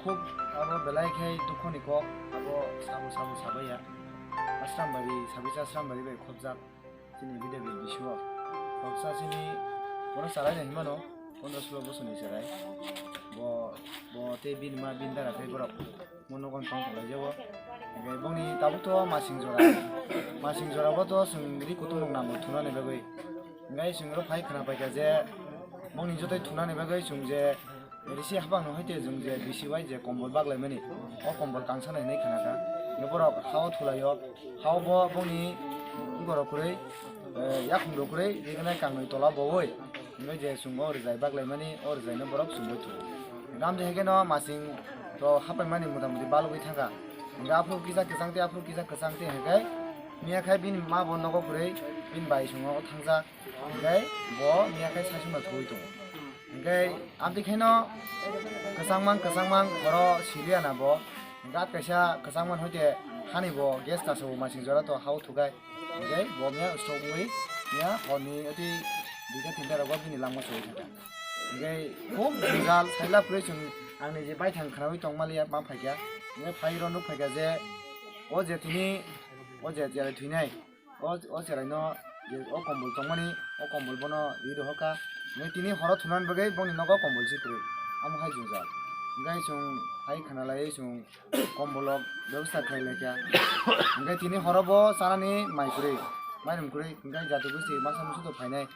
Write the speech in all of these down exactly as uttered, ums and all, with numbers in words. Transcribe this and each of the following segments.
Khub abo belai khe dukhoni kok, abo sabo sabo sabaiya. Asrambari, sabisa Asrambari bai khobjak chini B W B C o. Khobsa chini bono chalaina hinmano, pondro sulo bosoni chwrai. Bo, bo tei bini ma bini dara tei borok. Mo nogo tong tong lai jabo. Hingke bongni tabuk to masing jora. Masing jora bo to chwng ri kutung rok namo thunani bagwi. Hingke chwng ro phai khna paikha je bongni jotoi thunani bagwi chwng je risi habang no hoite chwng je bisi bai je kombol baglai mani. O kombol kangsa nai hinwi khna kha. Hingke borok hao thulai o. Hao bo bongni borok kwrwi, eh, yakhung rok kwrwi, rignai kangnwi tola bowoi. Hingke je chwng o rwjai baglai mani, o rwjai no borok chumui tongo. Hingke amtwi hai khe no masing to hapai mani mota moti balugwi thangkha. Hingke aphuru kisa kwchang tei aphuru kisa kwchang tei hingke miya khai bini ma bo nogo kwrwi bini bai chwng o thangjak. Hingke bo miya khai saichung no thugui tongo. Hingke amtwi khai no kwchangmang kwchangmang oro siliya na bo. Hingke kaisa kwchangmani hoite hani bo gas kaso bo masing jora to hao thugai. Hingke bo miya stroke wngwi miya horni oti duita tinta rogo bini langma soi thangkha. Hingke khub jwngjal sailap kwrwi chwng angni je baithang khwnaui tongmaliya ma phaikha. Hingke phai rw nuk phaikha je o je tini o je cherai thwinai o, o cherai no je o kombol tongmani o kombol bono ri rohorkha. Hingke tini horo thunani bagwi boni nogo kombol si kwrwi amo hai jwngjal. Hingke chwng hai khwnalaiwi chwng kombolrok bebosta khlai laikha. Hingke tini horo bo chanani mai kwrwi, mairum kwrwi, hingke jati gosti masa musu to phainai.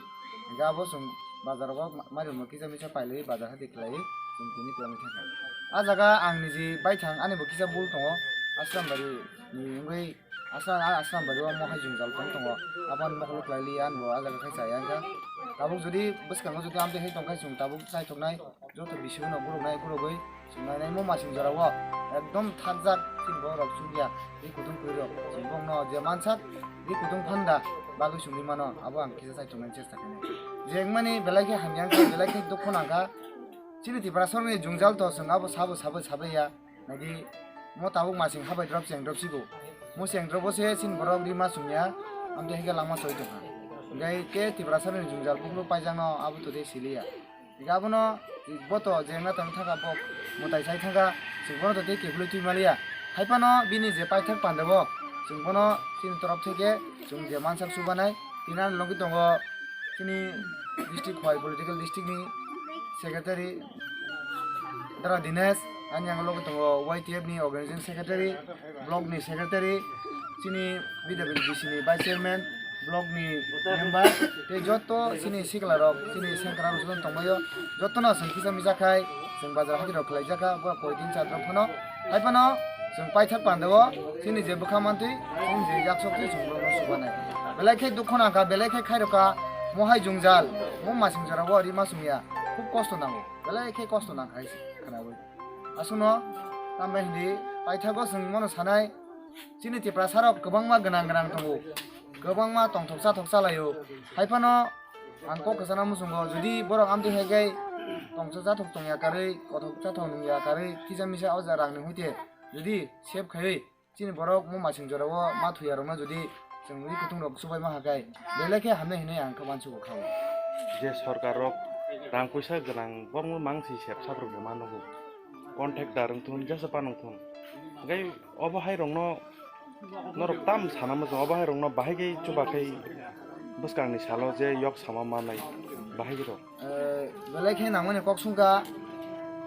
Hingke abo chwng bazar rogo ma-, mairum no kisa misa pailaiwi bazar hati khlaiwi chwng tini kwlangwi thangkha. A jaga ang niji baithang ani bo kisa bul tongo, Asrambari ni wngwi Asra-, a Asrambari o mohai jwngjal tong tongo, aboni mokolo khlai li ani bo a jaga khai chaya wngkha. Tabuk jodi bwskango jodi amtwi hai tongkha chwng tabuk chaithoknai. Joto bisingno guruknai gurugwi chwng nainai mo masing jorao ekdom thakjak chini borok chukya ri kutung kwrwirok chwng bongno je mansak ri kutung phanda bagwi chwngwi mano abo ang kisa chaichuknani chesta khainai. Je wngmani belai khe hamya wngkha belai khe dukhu nangkha chini Tiprasarokni jwngjal to chwng abo sabo sabo sabaiya. Nadi mo tabuk masing habai drop cheng drop sigo. Mo cheng drop o se sin borok rima sumya amtwi hike langma soi tongkha. Hingke ke Tiprasa ni jwngjal bukro paijak no abo to de siliya. Hingke abono boto jengna tong thangkha bok mwtai sai thangkha chwng bono to tei kebulwi twi maliya. Haiphano bini je paithak panda bo chwng bono chini torop theke chwng je mansak chubanai tinani logi tongo. Chini district bai political district ni secretary Dara Dinesh, ani ang logo tongo Y T F ni organizing secretary, block ni secretary, chini B W B C ni vice chairman, block ni member, tei joto chini sikla rok, chini sengkra rok joto tongbaio, joto no chwng kisa misa khai, chwng bazar hati rok khlai jakha, bo koi tin char rok phano, hai phano chwng paithak panda o, chini je bwkha mantwi, chini je yaksok twi chwng borok no chubanai. Belai khe dukhu nangkha, belai khe khairokha, mo hai jwngjal, mo masing jora o rima sumya, khub kosto nango, belai khe kosto nangkha hai se khwnawi. Aswkno tambai hindi paithago chwng mono sanai, chini Tiprasa rok kwbangma gwnang gwnang tongo, kwbangma tongthok chathok chalaio, hai phano ang kok kwchana muchungo, jodi borok amtwi hai khe tongthok chathok tongya karwi, kothok chathok nungya karwi, kisa misa o ja rangni hoite jodi save khaiwi, chini borok mo masing jorao ma thuya rokno jodi chwng ri kutung rok chubai ma hakai, belai khe hamnai hinwi ang khe uansugo kha o. Je sorkar rok rang puisa gwnang borokno mang si sep sap rok ma nugo. Contractor wng thun, jesa pa nung thun. Hingke obo hai rokno norok tam sana muchung, obo hai rokno bahai khe chuba khai bwskangni salo je yok sama manai bahai rok. Eh, belai khe nangmani kok sungkha.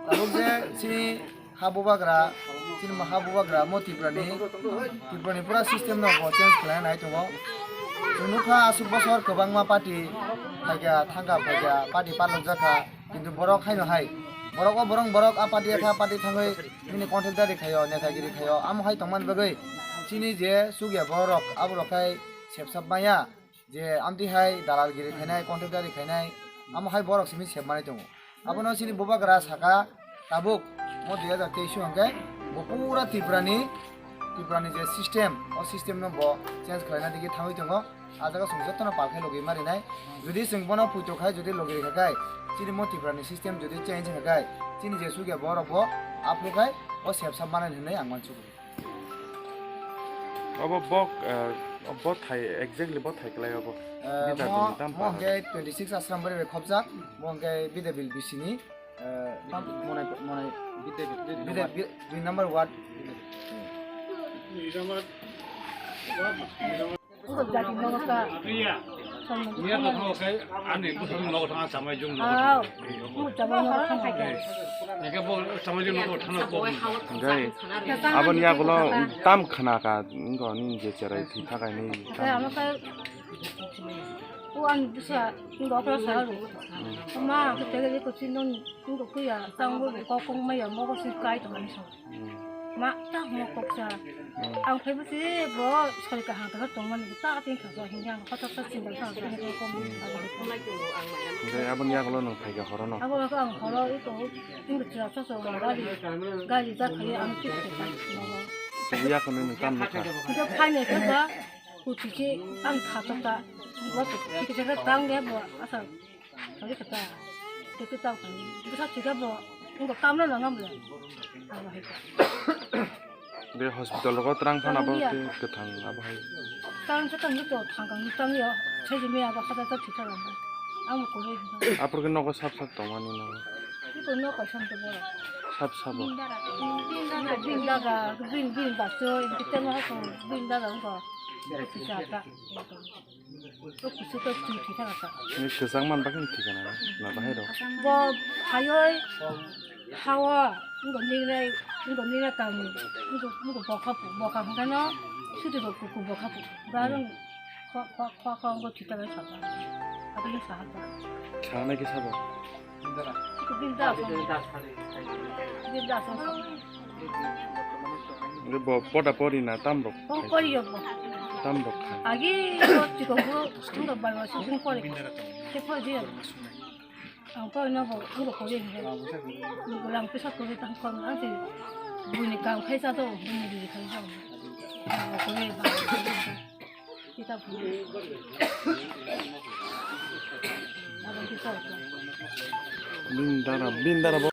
Tabuk je chini ha bubagra, chini ha bubagra mo Tripurani, Tripurani pura system no bo change khlai nai tongo. Chwng nukha aswk bosor kwbangma party phaikha, thangkha, phaikha, party patlok jakha, kintu borok haino hai. Borok o borok, borok a party kha, party thangwi bini contractor ri khaio, netagiri khaio, amo hai tongmani bagwi chini je chukya borok, aborok khai sepsap maya. Je amtwi hai dalalgiri khainai, contractor ri khainai, amo hai borok simi sep manwi tongo. Abono chini bubagra saka tabuk mo dui hajar teis o hwnkhe bo pura Tripurani, Tripurani je system, o system no bo change khlaina digi thangwi tongo. A jaga chwng jotono pal khai logi marinai. Jodi chwng bono puito khai, jodi logi rikha khai, chini mo Tripurani system jodi change wngkha khai, chini je chukya borok bo aphuru khai o sepsap manani hinwi ang uansugo. Obo bok, eh, bo thai, exactly bo thai kwlai obo. Eh, Bidya mo, Bini tam mo pa hwnkhe twenty six Asrambari bai khopjak, mo hwnkhe Bidya Bini B C ni, Tam monai, monai, bide, bide, bide, bide, dui number ward. Hingke aboni yagulo tam khna ka, wngkha nini je cherai thwi thakai nai. O ang bwsa, ang okra sa ro. Ma, ang khe tege ko chin nong, ang ko kuya, tang bo ko kong ma ya, mo ko si kai to ang so. Ma, ta mo kok sa. Ang phai bwsi bo sori ka hang ta tong mani ta tin kha so hin yang kha ta ta chin da sa ko ko. Hingke aboni yagulo nang phai ka horo no. Abo ko ang horo i ko, tin ko cha sa so gari, gari ta khai ang kit ko ta. Yagulo nang tam no kha. Kisa phai ne kha. Kuchiki ang khato ta, wato kiki jaga tang ya bo asa, kali kata, kiki tang kali, bisa tiga bo, enggak tamna nangam le, abo hai ka. De hospital rogo terang phana bo. Iya. Te kethang abo hai. Tang sa tang to thang kang tang yo, sai jemi abo khata ta thika lam, ang ko he. Apor ke nogo sap sap tongmani no. Iko no kaisa to bo. Sap sap bo. Bin dara, bin dara, bin dara, bin, bin baso, bin temo ko, bin dara ko. Kuchisa ta. Kuchisa to tu thika ta. Ni kesang man bakin thika na, na bahai ro. Bo hayoi, hawa, ngo nire, ngo nire kami, ngo, ngo bokha pu, bokha hangkano, suti bo kuku bokha pu. Barang, kwa, kwa, kwa, kwa, ngo thika bai sapa. Apa ni sapa. Sana ke sabo. Binda asong. Binda asong. Bo poda pori na tamrok. Pori yo bo. Tamrok. Agi ko tiko bo, tiko bai wa sung pori. Ke pori yo. Ang pori na bo, ang ko pori ni. Ang pisa pori tang kon ang si. Buni kam khai sa to, buni di khai sa. Ang ko pori ba. Bin dara, bin dara bo.